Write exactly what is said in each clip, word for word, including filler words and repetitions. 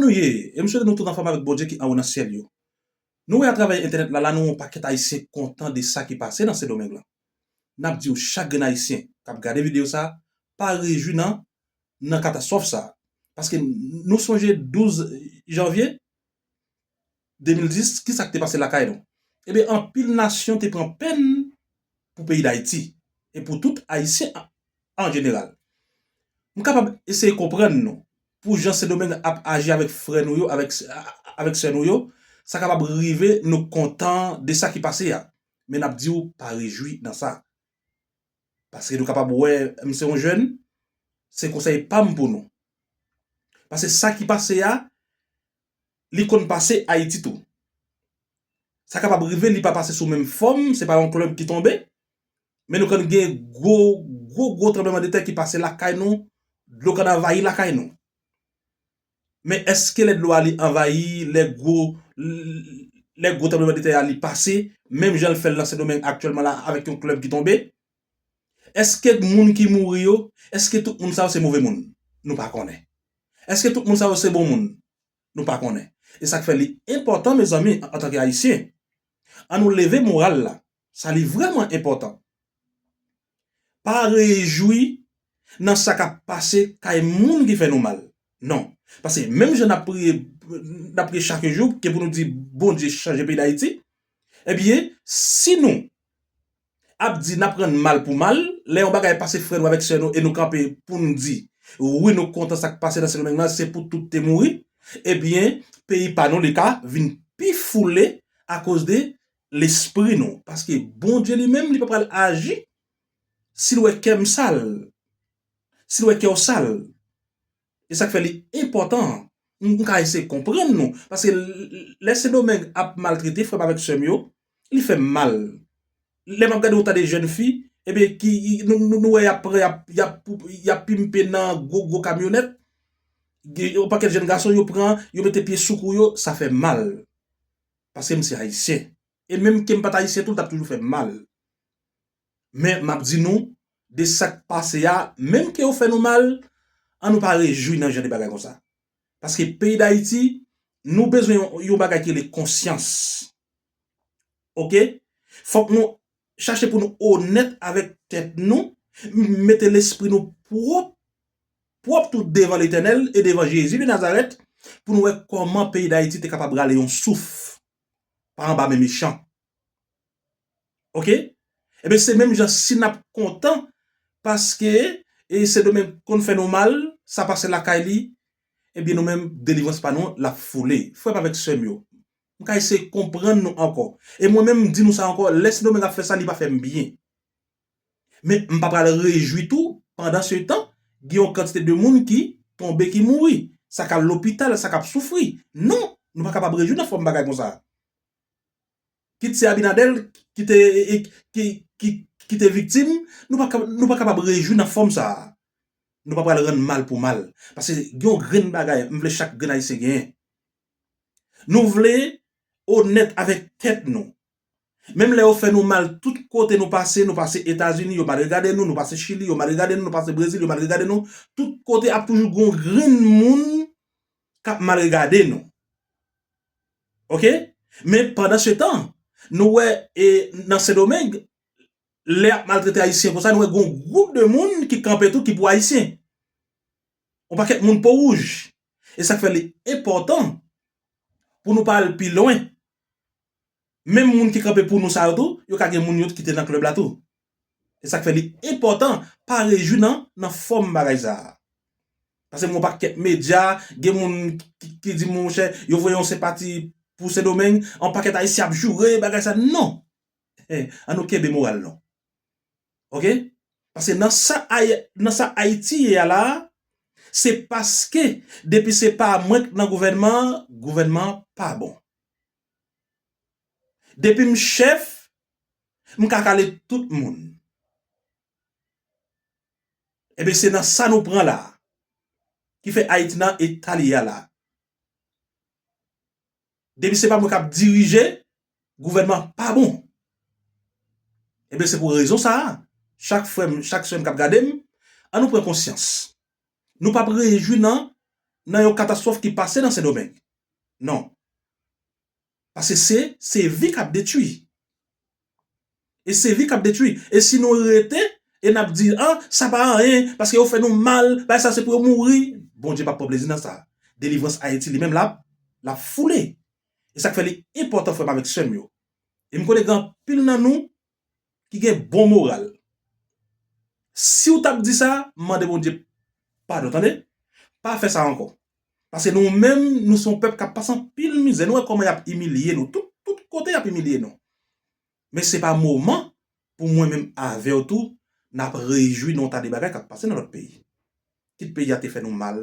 Nou ye, e m swete nou tout anfòm avèk Bondye ki anwo nan syèl yo. Nou wè atravè entènèt la, la nou wè yon pakèt Ayisyen kontan de sa ki pase nan Sendomeng lan. N ap di w, chak grenn Ayisyen k ap gade videyo sa a, pa rejwi nan, nan katastwòf sa a. Paske nou sonje douz janvye de mil dis, ki sa k te pase lakay nou? Ebyen, anpil nasyon te pran pèn pou peyi Dayiti e pou tout Ayisyen an, an jeneral. M kapab eseye konprann nou, pou jan Sendomeng ap aji avèk frè nou yo, avèk, avèk sè nou yo, sa kapab rive nou kontan de sa ki pase a. Men n ap di w pa rejwi nan sa. Paske nou kapab wè, m se yon jèn, se konsèy pa m pou nou. Paske sa ki pase a, li konn pase Ayiti tou. Sa kapab rive, li pa pase sou menm fòm, se pa yon klèb ki tonbe, men nou konn gen gwo, gwo, gwo tranblemanntè ki pase lakay nou, dlo konn anvayi lakay nou. Men èske lè dlo a li anvayi, lè gwo, lè gwo tranblemanntè a li pase, menm jan l fè l nan Sendomeng aktyèlman la avèk yon klèb ki tonbe? Èske moun ki mouri yo, èske tout moun sa yo se move moun? Nou pa konnen. Èske tout moun sa yo se bon moun? Nou pa konnen. E sa k fè li enpòtan, mezanmi, antanke Ayisyen, ann nou leve moral la. Sa li vrèman enpòtan. Pa rejwi nan sa k ap pase kay moun ki fè nou mal. Non. Paske menm jan n ap priye, n ap priye chak jou, ke pou nou di Bondye chanje peyi Dayiti, ebyen, si nou ap di n ap rann mal pou mal, lè yon bagay pase frè nou avèk sè nou e nou kanpe pou n di, wi, nou kontan sa k pase nan Sendomeng nan, se pou tout te mouri, ebyen, peyi pa nou, li ka vin pi foule akoz de lespri nou. Paske Bondye li menm, li pa pral aji si l wè kè m sal, si l wè kè w sal. E sa k fè li enpòtan. M, m ka eseye konprann nou. Paske l, l, lè Sendomeng ap maltrete frè m avèk sè m yo, li fè m mal. Lè m ap gade yon ta de jèn fi, ebyen, ki, nou, nou, nou wè y ap pran, y ap, y ap, y ap pimpe nan gwo, gwo kamyonèt. Gen yon pakèt jèn gason, yo pran, yo mete pye sou kou yo, sa fè m mal. Paske m se Ayisyen. E menm ke m pa t Ayisyen tou, l t ap toujou fè m mal. Men m ap di nou, de sa k pase a, menm ke yo fè nou mal, ann nou pa rejwi nan jan de bagay konsa. Paske peyi Dayiti, nou bezwen yon, yon bagay ki rele konsyans. Oke? Fòk nou chache pou nou onèt avèk tèt nou, mete lespri nou pwòp, pwòp tou devan Letènèl e devan Jezi de Nazarèt, pou nou wè kòman peyi Dayiti te kapab rale yon souf pa anba men mechan. Oke? Ebyen, se menm jan si n ap kontan paske, e, Sendomeng konn fè nou mal, sa pase lakay li, ebyen, nou menm, delivrans pa nou, l ap foule. Frè m avèk sè m yo, m ka eseye konprann nou ankò. E mwen menm, m di nou sa ankò, lè Sendomeng ap fè sa, li pa fè m byen. Men m pa pral rejwi tou, pandan se tan, gen yon kantite de moun ki tonbe, ki mouri, sa k al lopital, sa k ap soufri. Non, nou pa kapab rejwi nan fòm bagay konsa. Kit se Abinader ki te, e, e, ki, ki, ki te viktim, nou pa ka, nou pa kapab rejwi nan fòm sa a. Nou pa pral rann mal pou mal. Paske gen yon grenn bagay, m vle chak grenn Ayisyen genyen. Nou vle onèt avèk tèt nou. Menm lè yo fè nou mal tout kote nou pase, nou pase Etazini, yo mal regade nou, nou pase Chili, yo mal regade nou, nou pase Brezil, yo mal regade nou, tout kote ap toujou gen yon grenn moun k ap mal regade nou. Oke? Men pandan se tan, nou wè, e, nan Sendomeng, lè y ap maltrete Ayisyen konsa, nou wè gen yon gwoup de moun ki kanpe tou ki pou Ayisyen. Yon pakèt moun po wouj. E sa k fè li enpòtan pou nou pa al pi lwen. Menm moun ki kanpe pou nou sa yo tou, yo ka gen moun yo ki te nan klèb la tou. E sa k fè li enpòtan, pa rejwi nan, nan fòm bagay sa a. Paske m wè yon pakèt medya, gen moun ki, ki di, monchè, yo voye yon senpati pou Sendomeng, yon pakèt Ayisyen ap joure bagay sa. Non. Eh, ann nou kenbe moral nou. Oke? Paske nan sa Ay-, nan sa Ayiti ye a la, se paske depi se pa mwen k nan gouvènman an, gouvènman an pa bon. Depi m chèf, m ka kale tout moun. Ebyen, se nan sa nou pran la, ki fè Ayiti nan eta li ye a la. Depi se pa mwen k ap dirije, gouvènman pa bon. Ebyen, se pou rezon sa a, chak frè m, chak sè m k ap gade m, ann nou pran konsyans. Nou p ap rejwi nan nan yon katastwòf ki pase nan Sendomeng. Non. Paske se, se vi k ap detwi. E se vi k ap detwi. E si nou rete, e n ap di, ah, sa pa anyen, paske yo fè nou mal, bagay sa se pou yo mouri. Bondye p ap pran plezi nan sa. Delivrans Ayiti li menm l ap, l ap foule. E sa k fè li enpòtan, frè m avèk sè m yo. E m konnen gen anpil nan nou ki gen bon moral. Si w t ap di sa, m mande Bondye padon, tande? Pa fè sa ankò. Paske nou menm, nou se yon pèp k ap pase anpil mizè. Nou wè kòman y ap imilye nou. Tout, tout kote y ap imilye nou. Men se pa moman pou mwen menm avè w tou, n ap rejwi nan yon ta de bagay k ap pase nan lòt peyi. Kit peyi a te fè nou mal,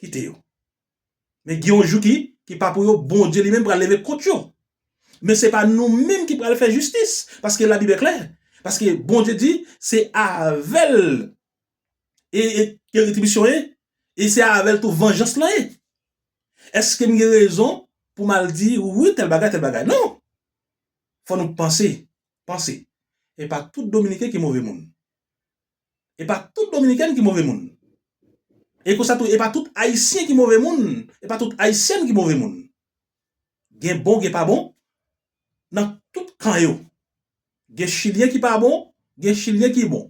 kite yo. Men gen yon jou ki, ki pa pou yo, Bondye li menm pral leve kont yo. Men se pa nou menm ki pral fè jistis, paske Labib klè. Paske Bondye di, se avè l e, e, ke retribisyon ye, e se avè l tou vanjans lan ye. Èske m gen rezon pou m al di, wi, tèl bagay, tèl bagay? Non! Fò nou panse, panse. E pa tout Dominiken ki move moun. E pa tout Dominikèn ki move moun. E konsa tou, e pa tout Ayisyen ki move moun. E pa tout Ayisyèn ki move moun. Gen bon, gen pa bon, nan tout kan yo. Gen Chilyen ki pa bon, gen Chilyen ki bon.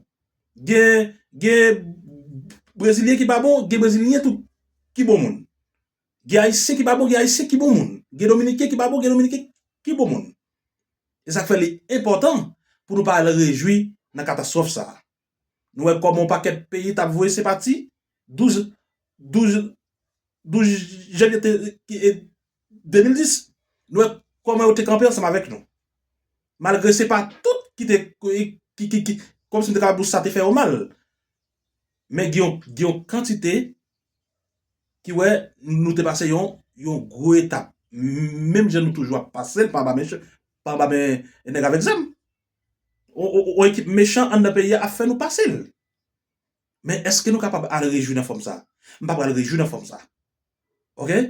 Gen, gen Brezilyen ki pa bon, gen Brezilyen tou ki bon moun. Gen Ayisyen ki pa bon, gen Ayisyen ki bon moun. Gen Dominiken ki pa bon, gen Dominiken ki bon moun. E sa k fè li enpòtan pou nou pa al rejwi nan katastwòf sa a. Nou wè kòman yon pakèt peyi t ap voye senpati, douz, douz, douz janvye te, e, de mil dis. Nou wè kòman yo te kanpe ansanm avèk nou. Malgre se pa tout ki te, ki, ki, ki, kòmsi m te ka di w sa te fè yo mal. Men gen yon, gen yon kantite ki wè nou te pase yon, yon gwo etap. Menm jan nou toujou ap pase l pa anba men, pa anba men nèg avèk zam. Yon, yon, yon ekip mechan anndan peyi a ap fè nou pase l. Men èske nou kapab al rejwi nan fòm sa? M pa pral rejwi nan fòm sa. Oke?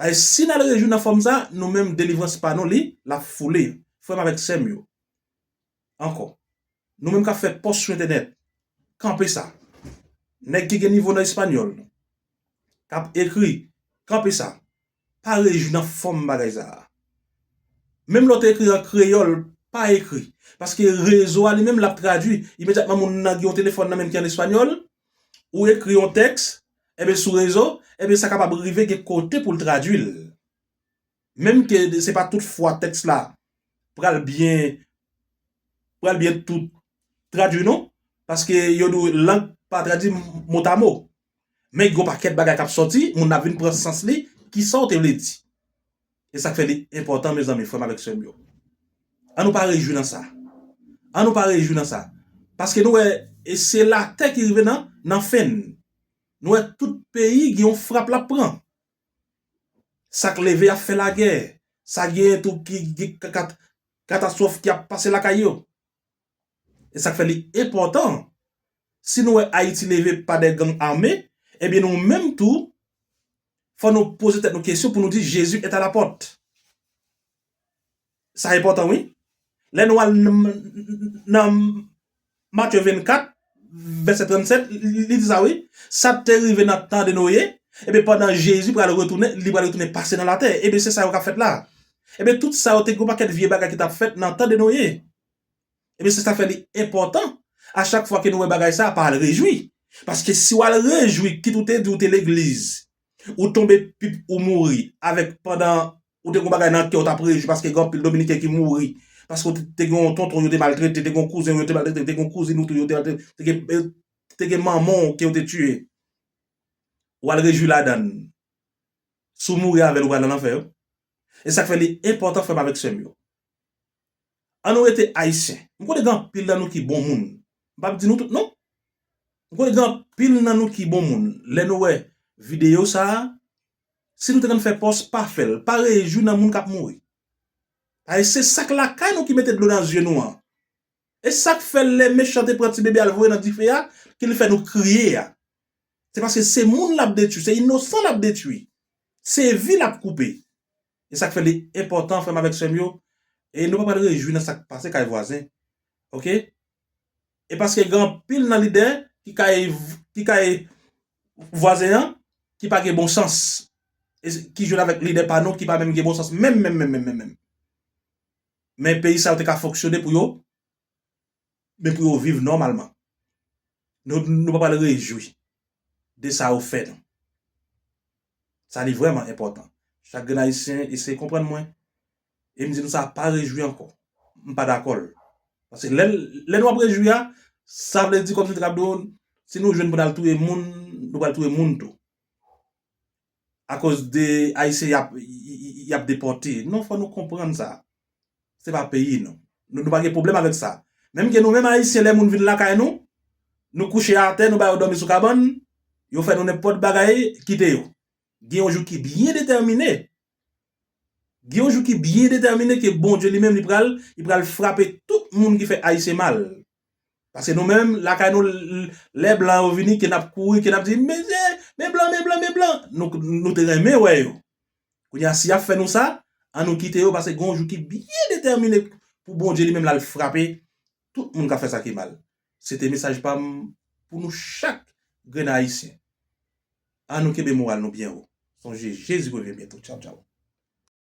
Paske si n al rejwi nan fòm sa, nou menm delivrans pa nou li, l ap foule. Frè m avèk sè m yo. Ankò. Nou menm k ap fè pòs sou entènèt, kanpe sa. Nèg ki gen nivo nan espanyòl, k ap ekri, kanpe sa. Pa rejwi nan fòm bagay sa a. Menm lè w te ekri an kreyòl, pa ekri. Paske rezo a li menm l ap tradui. Imedyatman moun nan gen yon telefòn nan men l ki an espanyòl, ou ekri yon tèks, enben sou rezo, enben sa kapab rive gen kote pou l tradui l. Menm ke se pa tout fwa tèks la pral byen, pral byen tout tradui non, paske yo di w lang pa tradui motamo. Men gen yon pakèt bagay k ap sòti, moun nan ap vin pran sans li, kisa w te vle di. E sa k fè li enpòtan, mezanmi, frè m avèk sè m yo. An nou pa rejwi nan sa. An nou pa rejwi nan sa. Paske nou wè, e se latè ki rive nan, nan fen n. Nou wè tout peyi gen yon frap l ap pran. Sa k leve ap fè lagè. Sa gen tou ki, ki, ki kat-, katastwòf ki ap pase lakay yo. E sa k fè li enpòtan. Si nou wè Ayiti leve pa de gang ame, ebyen nou menm tou, fò nou poze tèt nou kesyon pou nou di, Jezi est à la porte. Sa enpòtan, wi. Lè nou al nan, nan Matye vennkat, vèsè trannsèt, li, li di sa, wi. Sa te rive nan tan de Noye, ebyen, pandan Jezi pral retounen, li pral retounen pase nan latè. Ebyen, se sa yo k ap fèt la. Ebyen, tout sa yo te gen yon pakèt vye bagay ki t ap fèt nan tan de Noye. Ebyen, se sa fè li enpòtan, a chak fwa ke nou wè bagay sa, pa al rejwi. Paske si w al rejwi, kit ou te di ou te legliz, ou tonbe pip, ou mouri, avèk pandan ou te gen yon bagay nan kè w, w t ap rejwi paske gen anpil Dominiken ki mouri, paske w te, te gen yon tonton yo te maltrete, te gen yon kouzen yo te maltrete, te gen yon kouzin ou tou yo te maltrete, te gen, te gen manman w ke yo te tiye. W al rejwi ladan l. Si w mouri avè l, ou pral nan lanfè, wi. E sa k fè li enpòtan, frè m avèk sè m yo. An nou rete ayisyen. M konnen gen anpil nan nou ki bon moun. M p ap di nou tout, non. M konnen gen anpil nan nou ki bon moun. Lè nou wè videyo sa a, si nou te konn fè pòs, pa fè l. Pa rejwi nan moun k ap mouri. Paske se sa k lakay nou ki mete dlo nan zye nou an. E sa k fè lè mechan te pran ti bebe al voye nan dife a, ke li fè nou kriye a. Se paske se moun l ap detwi, se inosan l ap detwi. Se vi l ap koupe. E sa k fè li enpòtan, frè m avèk sè m yo, e nou pa pral rejwi nan sa k pase kay vwazen. Oke? E paske gen anpil nan lidè ki kay, ki kay vwazen an, ki pa gen bon sans, e ki jwenn avèk lidè pa nou ki pa menm gen bon sans menm, menm, menm, menm, menm, menm. Men peyi sa yo te ka fonksyone pou yo, men pou yo viv nòmalman. Nou, nou pa pral rejwi de sa yo fè nou. Sa li vrèman enpòtan. Chak grenn Ayisyen eseye konprann mwen, e m di nou sa, pa rejwi ankò. M pa dakò l. Paske lè, lè nou ap rejwi a, sa vle di kòmsi te ka ap di w, si nou jwenn pou n al touye moun, nou pral touye moun tou. Akoz de Ayisyen y ap, y, y, y ap depòte. Non, fò nou konprann sa. Se pa peyi nou. Nou, nou pa gen pwoblèm avèk sa. Menm ke nou menm Ayisyen, lè moun vin lakay nou, nou kouche atè, nou ba yo dòmi sou kabann, yo fè nou nenpòt bagay, kite yo. Gen yon jou ki byen detèmine. Gen yon jou ki byen detèmine ke Bondye li menm li pral, li pral frape tout moun ki fè Ayisyen mal. Paske nou menm, lakay nou, l, lè blan yo vini, ke n ap kouri, ke n ap di, "Mesye, men blan, men blan, men blan." Nou, nou te renmen wè yo. Kounye a, si y ap fè nou sa, an nou kite yo, paske gen yon jou ki byen detèmine pou Bondye li menm l al frape tout moun k ap fè sa ki mal. Se te mesaj pa m pou nou chak grenn Ayisyen. An nou kenbe moral nou byen wo. Sonje, Jezi revyen byento. Tchaw, tchaw.